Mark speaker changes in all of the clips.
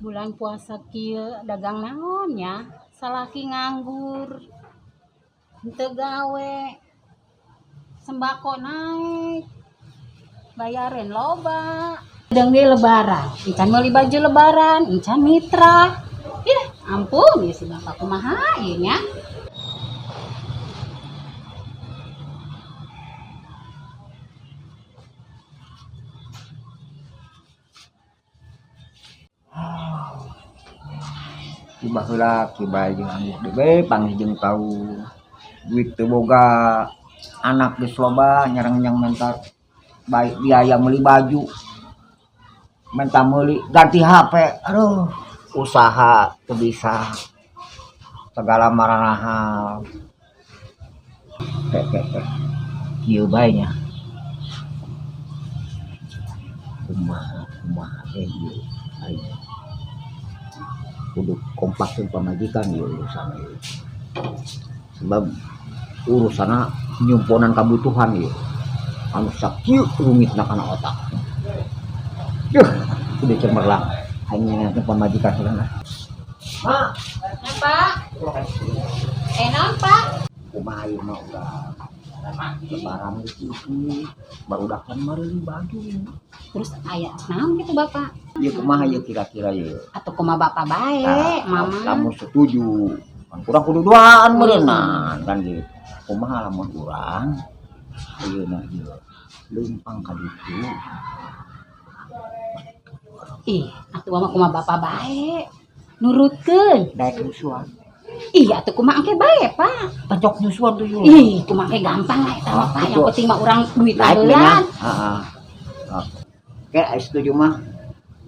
Speaker 1: Bulan puasa kieu dagang naon nya, salaki nganggur, henteu gawe, sembako naik, bayarin loba. Deung deui lebaran, encan meuli baju lebaran, encan mitra. Ih, ampun, ieu si bapak kumaha ieu nya.
Speaker 2: Tiba heula kiba jeung angguk deui bae panggih jeung tau duit teu boga, anak geus loba nyarengyang menta baik biaya meuli baju, menta meuli ganti HP, aduh usaha teu bisa, segala maranahal. Teh teh teh kieu bae nya, kumaha kumaha teh ieu aing kudu kompak jeung pamajikan ieu urusan ieu, sebab urusanna nyumponan kabutuhan ieu anu sakieu rumitna kana otak. Duh, udah cemerlang aing nyanyian pamajikan heula. Ma,
Speaker 1: Pak. Naon, Pak?
Speaker 2: Kumaha ieu mah udah lebaran geus itu baru kan meuli baju.
Speaker 1: Terus aya naon gitu Bapak?
Speaker 2: Ieu kumaha ieu kira-kira ieu?
Speaker 1: Atau kumaha Bapak bae,
Speaker 2: Nah,
Speaker 1: Mama.
Speaker 2: Lamun setuju kan kurang kudu duaan meureunnan kan gitu. Kumaha lamun urang ayeuna ieu leumpang ka ditu?
Speaker 1: Ih, atuh mah kumaha Bapak bae. Nurutkeun.
Speaker 2: Daek nyusuan.
Speaker 1: Ih, atuh kumaha engke bae, Pak.
Speaker 2: Tejok nyusuan tuh yeuh.
Speaker 1: Ih, kumaha engke gampang lah eta mah, Pak. Yang
Speaker 2: Gitu.
Speaker 1: penting mah urang duit
Speaker 2: Naik
Speaker 1: heula.
Speaker 2: nya. Heeh. Oke, ayo setuju mah.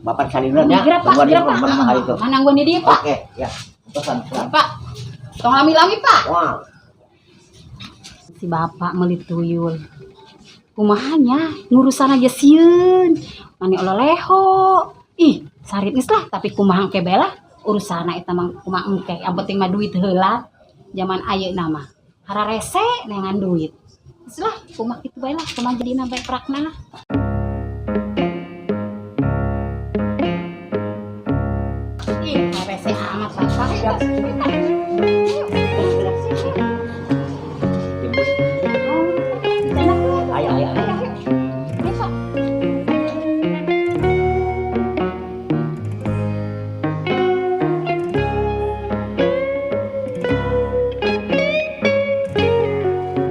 Speaker 2: Bapak salin nya.
Speaker 1: Geura, Pak,
Speaker 2: Tungguan di
Speaker 1: geura, Pak.
Speaker 2: rumah hari itu.
Speaker 1: Mana nangguan di dieu, Pak?
Speaker 2: Oke, ya. Pesan, pesan.
Speaker 1: Pak. Tong lami-lami, Pak.
Speaker 2: Wah.
Speaker 1: Si bapak meuli tuyul. Kumaha nya ngurusan aja sieun. Mani leho. Ih, sarit geus lah, tapi kumaha engke bae lah urusana eta mah kumaha engke. Yang penting mah duit heula. Zaman ayeuna mah hararese neangan duit. Geus lah, kumaha kitu bae lah, kumaha jadina bae prakna lah. Ih, hararese amat bapak.
Speaker 2: Ayo, ayo, ayo.
Speaker 1: Ayo, Pak.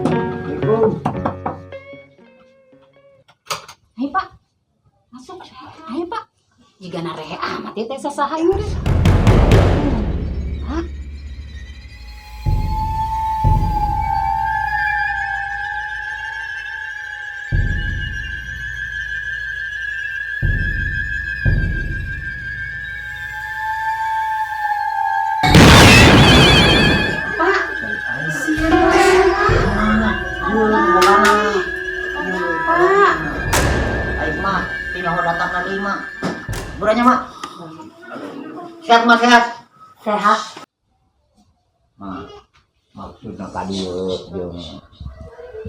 Speaker 2: Assalamualaikum.
Speaker 1: Ayo Pak, masuk. Ayo Pak. Jika narehe amat ya teh sasaha ieu deh. Hah? Pak, Pak.
Speaker 2: Ayo mah, tinggal datang lagi mah. Buranya mak. Sehat mah sehat.
Speaker 3: Sehat.
Speaker 2: Mah, maksudnya tadi jeung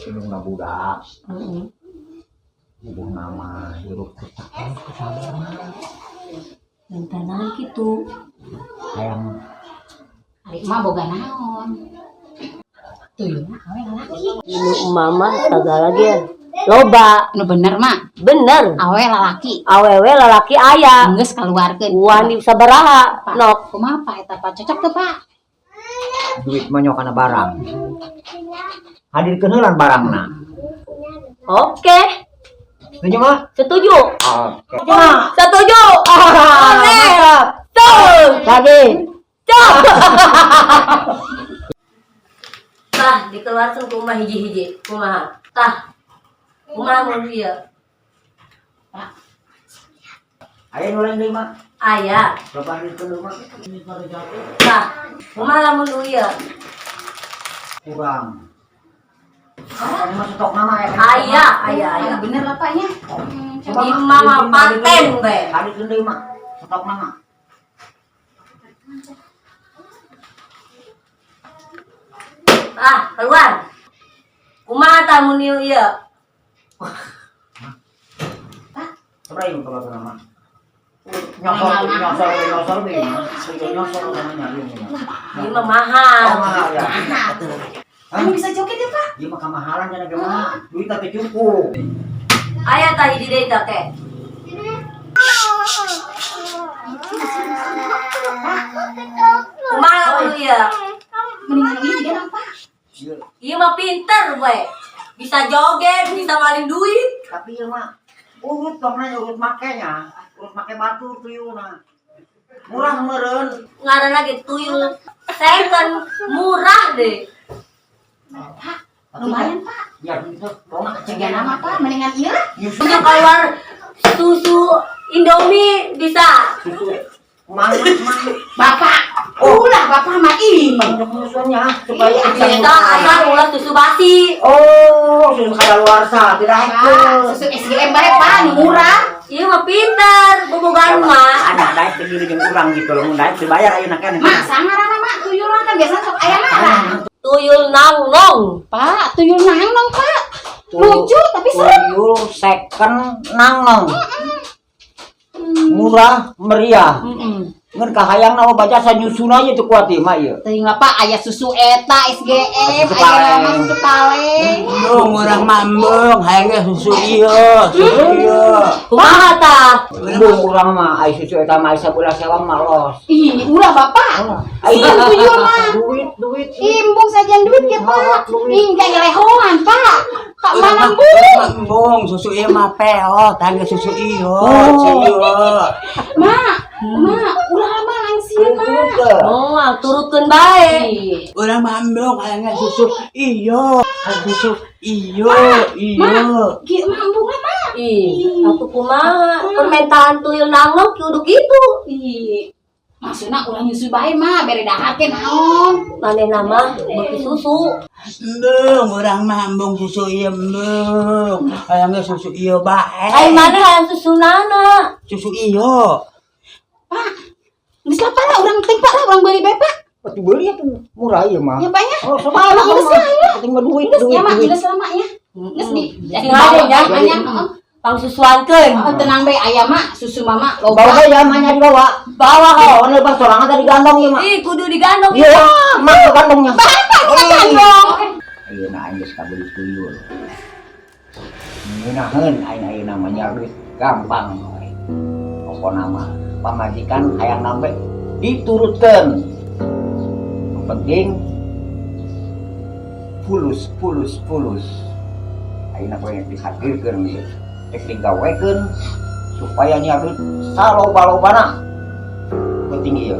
Speaker 2: indungna budak.
Speaker 3: Heeh.
Speaker 2: Ibu nama hirup kita sabar mah.
Speaker 3: Lantaran kitu.
Speaker 2: Hayang
Speaker 1: Ari emak boga naon? Tuyul mah awe lalaki.
Speaker 3: Nu mama sagala ge loba.
Speaker 1: Nu bener mak,
Speaker 3: Bener.
Speaker 1: awe lalaki.
Speaker 3: Awewe lalaki aya.
Speaker 1: Geus kaluarkeun.
Speaker 3: Wani sabaraha
Speaker 1: Pak,
Speaker 3: nok.
Speaker 1: kumaha Pak eta Pak? Cocok teu Pak?
Speaker 2: Duit mah nyok kana barang. Hadirkeun heula barangna.
Speaker 3: Oke.
Speaker 2: Setuju mah?
Speaker 3: Setuju.
Speaker 2: Oke.
Speaker 3: Setuju.
Speaker 2: Ah,
Speaker 3: Oke.
Speaker 2: mantap.
Speaker 3: Tuh.
Speaker 2: Lagi.
Speaker 3: Tuh. Tah, dikeluarkan kumaha hiji-hiji. Kumaha? Tah. Kumaha mun ieu?
Speaker 2: Aya nu lain deui mah.
Speaker 3: Aya.
Speaker 2: Loba hadirkeun deui mah.
Speaker 3: Tah. Kumaha lamun ieu?
Speaker 2: Kurang. Aya mah stok nama ya.
Speaker 3: Aya, aya, aya.
Speaker 1: Bener lah Pak nya.
Speaker 2: Coba
Speaker 3: Di mama paten be.
Speaker 2: Hadirkeun deui mah. Stok nama.
Speaker 3: Ah, keluar. Kumaha tah mun ieu ieu?
Speaker 2: Coba ieu kalau nama. Nyosor, nyosor, nyosor nih. Nyosor namanya ini.
Speaker 3: Ini mah mahal.
Speaker 2: Oh, mahal ya.
Speaker 1: Kamu bisa joget ya, Pak?
Speaker 2: Ieu mah kamahalan cenah ge mah. Duit teh cukup.
Speaker 3: Aya tah hiji deui tah ke. Kumaha lamun ieu?
Speaker 1: Mendingan ini juga dong, Pak.
Speaker 3: Ieu mah pinter we. Bisa joget, bisa maling duit.
Speaker 2: Tapi ieu mah urut dong nanya urut makenya, urut make batu tuyulna. Murah meureun.
Speaker 3: Ngaranna ge tuyul second murah deh.
Speaker 1: Pak, lumayan, Pak.
Speaker 2: Ya duitnya tolong
Speaker 1: Jaga nama, Pak. Mendingan iya lah.
Speaker 3: Punya keluar susu Indomie bisa.
Speaker 2: Susu mana mana
Speaker 1: Bapak, ulah bapak mah ih.
Speaker 2: banyak musuhnya supaya
Speaker 3: Bisa asal ulah susu basi.
Speaker 2: Oh, susu kadaluarsa tidak
Speaker 1: Pak,
Speaker 2: ikut.
Speaker 1: susu SGM bae, Pak, nu murah.
Speaker 3: Ieu mah pinter, bobogan mah.
Speaker 2: Ada daek begini jeung urang gitu loh, mun daek dibayar ayeuna kan.
Speaker 1: Mak, sangarana mak tuyul kan biasa sok aya ngaran.
Speaker 3: Tuyul nang nong.
Speaker 1: Pak, tuyul nang nong, Pak. Lucu tapi serem.
Speaker 2: Tuyul second nang nong. Murah meriah. Ngan kahayang na baca sanyusuna aja tuh kuat mah ieu.
Speaker 1: Teuing lah, Pak, aya susu eta SGM,
Speaker 2: Susu
Speaker 1: aya
Speaker 2: kaleng.
Speaker 1: nama susu kaleng.
Speaker 4: Embung urang mah embung, hayang ge susu ieu, susu ieu.
Speaker 3: Kumaha tah?
Speaker 2: Embung urang mah ai susu eta mah ai sabeula sewang mah los.
Speaker 1: Ih, ulah Bapak.
Speaker 2: Ai
Speaker 1: Sieun tuyul mah.
Speaker 2: Duit duit.
Speaker 1: Imbung saja duit ya, Pak. Ih, enggak ngelehoan, Pak. Kak
Speaker 4: Urang
Speaker 1: mana
Speaker 4: mah
Speaker 1: embung?
Speaker 4: embung, susu ieu mah peot, hayang ge susu ieu, susu ieu.
Speaker 1: Mak, mak, ulah mah langsir, Mak.
Speaker 3: Moal turutkeun bae.
Speaker 1: Ih,
Speaker 4: Urang mah embung, hayang ge susu ieu, hayang susu ieu, ieu.
Speaker 1: Mak, gi mak embung lah, Mak.
Speaker 3: Ih, atuh kumaha? Permintaan tuyul nang nong kudu kitu.
Speaker 1: Ih, maksudna ulah nyusu bae, Mak, bere dahar ke naon.
Speaker 3: Manehna mah beuki susu.
Speaker 4: Embung, urang mah embung susu ieu embung. Hayang ge susu ieu bae.
Speaker 3: Ai maneh hayang susunana.
Speaker 4: Susu ieu.
Speaker 1: Pak, geus lah, Pak lah, urang ting, Pak lah, urang beuli bae, Pak.
Speaker 2: Pati beli ya tuh murah ieu mah.
Speaker 1: Ya, Pak ya.
Speaker 2: Oh, semalam
Speaker 1: Geus lah, ya.
Speaker 2: Penting mah duit
Speaker 1: Geus
Speaker 2: duit
Speaker 1: ya, Mak,
Speaker 2: duit.
Speaker 1: geus lama ya. Geus di
Speaker 3: Sing ade nya.
Speaker 1: nya, heeh.
Speaker 3: Pangsusuankeun.
Speaker 1: Oh, tenang bae aya mak, susu mama
Speaker 2: Bawa
Speaker 1: loba.
Speaker 2: ya mahnya dibawa.
Speaker 3: Bawa
Speaker 2: Oh, lepas sorangan tadi gandong ieu mah.
Speaker 3: Ih, kudu digandong.
Speaker 2: Iya, mah gandongnya.
Speaker 1: Bapak kita gandong.
Speaker 2: Ayeuna aing geus kabeuli tuyul. Ngeunaheun aing ayeuna mah nya duit gampang we. Pokona mah pamajikan hayang nambe diturutkeun. Nu penting fulus fulus fulus. Ayeuna poe dihadirkeun ieu. Rek digawekeun supaya nya duit saloba-lobana. Penting ieu.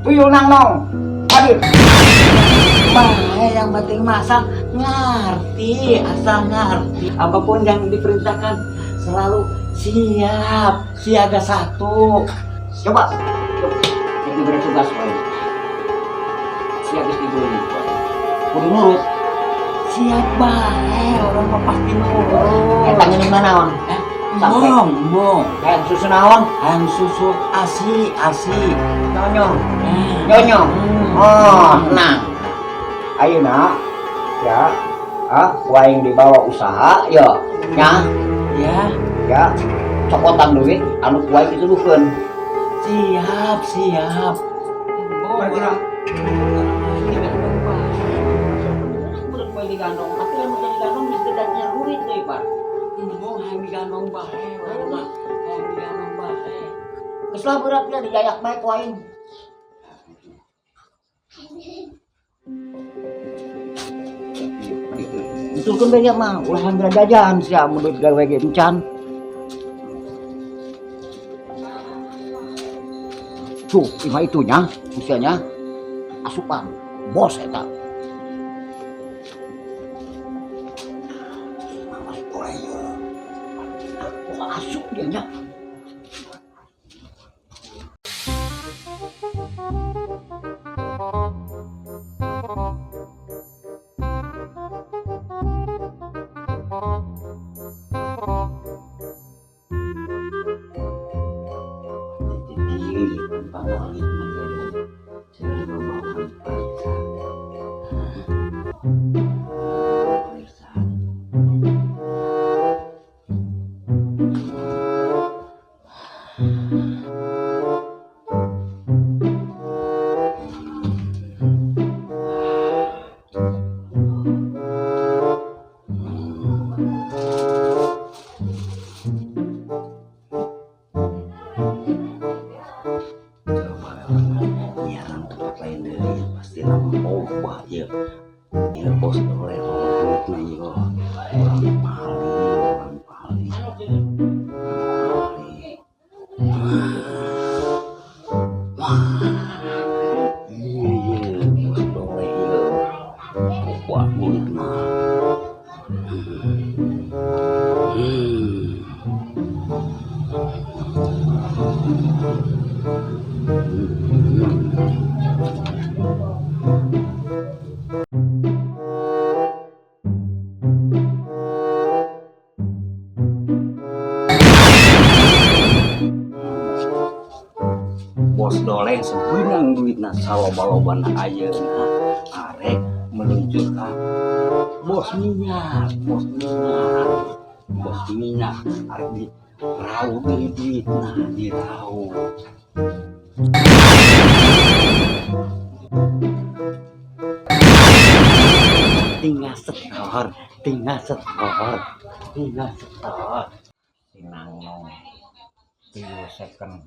Speaker 2: Tuyul nang nong. Hadir.
Speaker 4: Bae, yang penting mah asal ngerti, asal ngerti. Apapun yang diperintahkan selalu siap, siaga satu.
Speaker 2: Coba. Yang diberi tugas wae. Siap geus diberi. Kudu nurut.
Speaker 4: Siap bae, orang mah pasti nurut.
Speaker 2: Eta ngeunah naon? Sampai.
Speaker 4: Embung, embung.
Speaker 2: Hayang susu naon?
Speaker 4: Hayang susu asi, asi.
Speaker 2: Nyonyong.
Speaker 4: Eh,
Speaker 2: Nyonyong. Oh, tenang. Ayeuna ya, ku aing dibawa usaha ya. Nya,
Speaker 4: ya,
Speaker 2: ya. Cokotan duit anu ku aing dituduhkeun.
Speaker 4: siap, siap.
Speaker 2: Oh, kira. Budak bae digandong, tapi lamun teu digandong geus dedaknya duit deui, Pak.
Speaker 4: Embung hayang digandong bae, urang mah hayang digandong bae.
Speaker 2: Geus lah berat ya dijayak bae ku aing. Betulkeun bae dia mah, ulah ambil jajan sia mun duit gawe ge encan. Tuh, imah itunya, usianya asupan, bos eta. Awas boleh ya. Aku asup dia nya.
Speaker 4: Bos oleh duitna ieu. Urang paling, urang paling. Paling. Wah. Iya, bos boleh ieu. Kuat duit mah. Bos Doleh sebenang duitna saloba-lobana, ayeuna arek meluncur ka bos minyak, bos minyak, bos minyak arek di raup deui duitna, diraup. Tinggal setor, tinggal setor, tinggal setor.
Speaker 2: Sinang nong tuyul second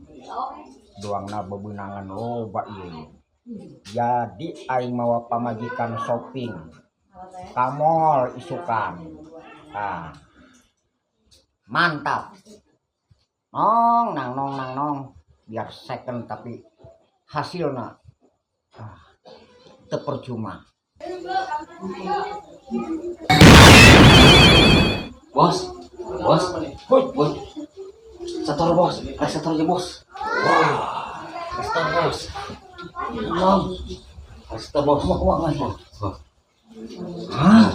Speaker 2: doangna bebenangan loba ieu. Jadi aing mawa pamajikan shopping ka mall isukan. Ah, mantap. Nong nang nong nang nong, biar second tapi hasilna ah, teu percuma.
Speaker 4: Bos, bos, bos, setor bos, rek setor aja bos. Wah, rek setor bos. Belum, rek setor bos. Kumaha kumaha kumaha. Bos. Hah?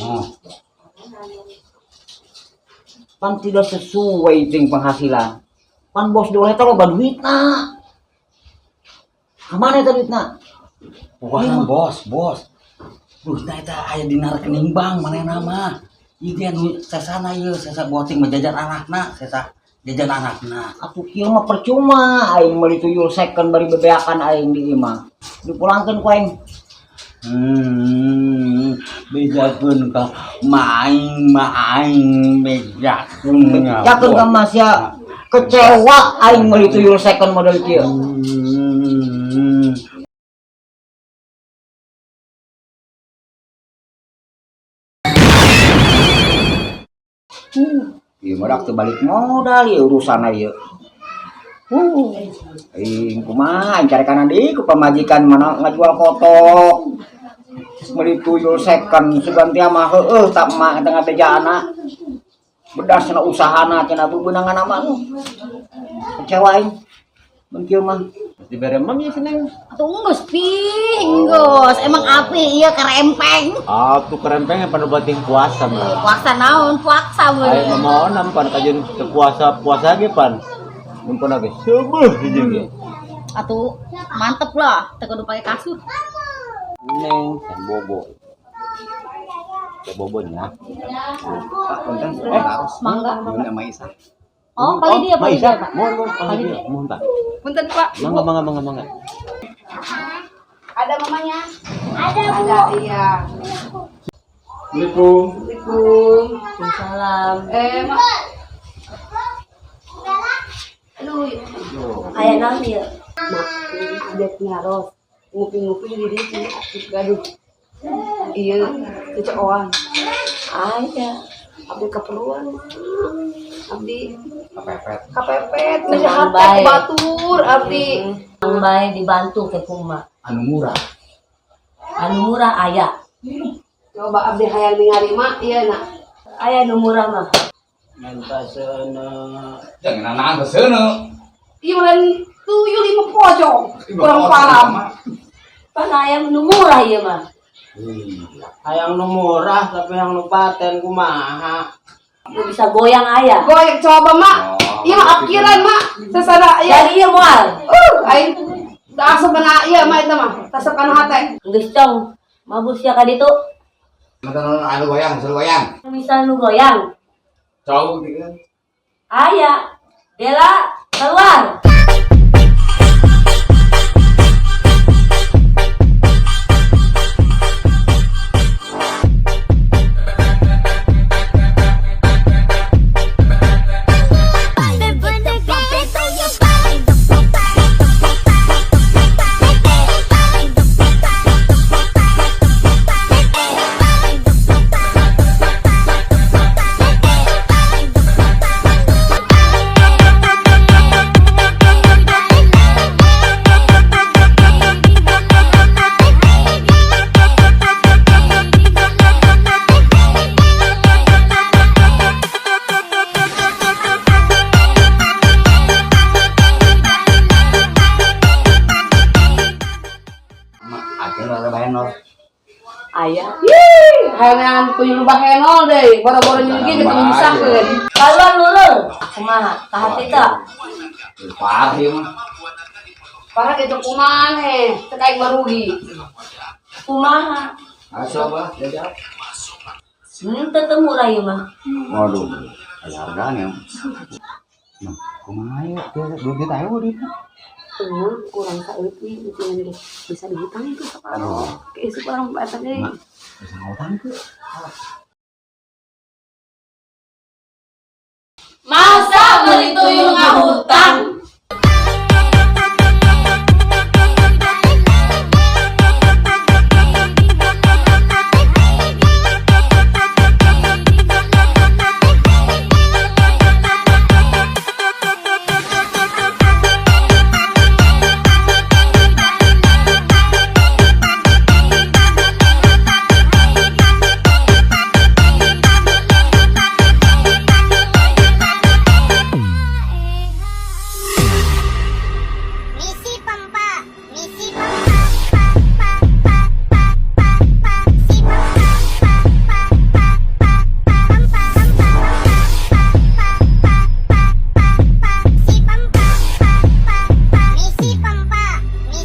Speaker 4: Oh.
Speaker 2: Pan tidak sesuai jeung penghasilan. Pan bos Doleh teh loba duitna. Kamana eta duitna?
Speaker 4: Bukan bos, bos. Duitna eta aya dina rekening bank manehna mah. Ieu teh anu sesana ieu, sesa boting mah jajan anakna, sesa jajan anakna.
Speaker 2: Atuh kieu mah percuma aing meuli tuyul second bari bebeakan aing di imah. Dipulangkeun ku aing.
Speaker 4: Bejakeun ka maing maing bejakeun.
Speaker 2: Bejakeun ka Mas ya. Kecewa aing meuli tuyul second model kieu. Ieu mah dak teu balik modal ieu urusanna ieu. Aing kumaha aing carekanan deui ku pamajikan mana ngajual kotok. Meuli tuyul second sugan teh mah heueuh tak emak teh ngabejaanna. Bedas cenah usahana cenah bebeunangan mah. Kecewa aing. Mun kieu mah.
Speaker 5: Dibere mem ya seneng.
Speaker 1: Atuh enggeus pi, enggeus. Emang api ieu kerempeng.
Speaker 5: Ah, tuh kerempeng yang pada bating puasa mah.
Speaker 1: Puasa naon? Puasa
Speaker 5: Ayo
Speaker 1: meureun.
Speaker 5: mamaon pan kajian teu puasa puasa ge pan. Mun pun ge seubeeh hiji ge.
Speaker 1: Atuh mantep lah, teu kudu pake kasur.
Speaker 5: Neng, can bobo. Can bobonya.
Speaker 2: Pak punten.
Speaker 5: Eh,
Speaker 1: Mangga.
Speaker 5: Nyun sama Isa.
Speaker 1: Oh, paling dia, paling
Speaker 5: Isa.
Speaker 1: dia, Pak.
Speaker 5: Mohon, mohon, paling dia. Mohon, Pak.
Speaker 6: Punten Pak.
Speaker 5: Mangga, mangga, mangga, mangga.
Speaker 6: Ada mamanya? Ada Bu. Ada, iya.
Speaker 5: Assalamualaikum.
Speaker 6: Assalamualaikum.
Speaker 3: Waalaikumsalam.
Speaker 6: Eh, Mak. Aduh,
Speaker 3: Aya naon ieu?
Speaker 6: Mak, ada ngaros. Ngupi-ngupi di ditu gaduh. Iya, kecoan.
Speaker 3: Aya.
Speaker 6: Abdi keperluan, Mak. Abdi
Speaker 2: Kepepet.
Speaker 6: kepepet,
Speaker 3: Tenang
Speaker 6: ngejahat
Speaker 3: bae.
Speaker 6: ke batur, abdi.
Speaker 3: Ang bae dibantu ke kuma.
Speaker 4: Anu murah.
Speaker 3: Anu murah aya.
Speaker 6: Coba abdi hayang ningali mak, iya nak.
Speaker 3: Aya nu murah mah.
Speaker 4: Menta seuneu.
Speaker 7: Jangan anak seuneu.
Speaker 6: Iya lain tuyul lima pocong, kurang paham.
Speaker 3: Pan aya nu murah ieu mah.
Speaker 4: Hayang nu murah tapi yang nu paten kumaha.
Speaker 3: Nu bisa goyang aya.
Speaker 6: Goyang coba mak. Iya mak akhiran mak. Sesada iya.
Speaker 3: Jadi ieu moal.
Speaker 6: Aing asup kana ieu mah eta mah. Tasep kana hate.
Speaker 3: Geus cong. Mabus ya ka ditu.
Speaker 7: Mata non anu goyang, suruh goyang.
Speaker 3: Bisa nu goyang.
Speaker 7: Jauh gitu kan.
Speaker 3: Aya. Dela keluar. Aya.
Speaker 6: Ih, hayang tuyul bahenol deui, boro-boro nyugi ketemu nyusahkeun.
Speaker 3: Kaluar lulur. Kumaha? Kahati teu?
Speaker 7: Parah ieu mah.
Speaker 6: Parah gitu kumaha he, cek aing mah rugi.
Speaker 3: Kumaha?
Speaker 7: Aso bah, jajak.
Speaker 3: Teu teu murah ieu mah.
Speaker 7: Waduh, aya harganya. Nah, kumaha ya? 2 juta ewu duitnya.
Speaker 1: Tuh, kurang saeutik itu ge bisa dihutang itu saparo. Ke isuk orang baca deui.
Speaker 7: Mak, bisa ngutang tuh.
Speaker 6: Masa beli tuyul ngahutang?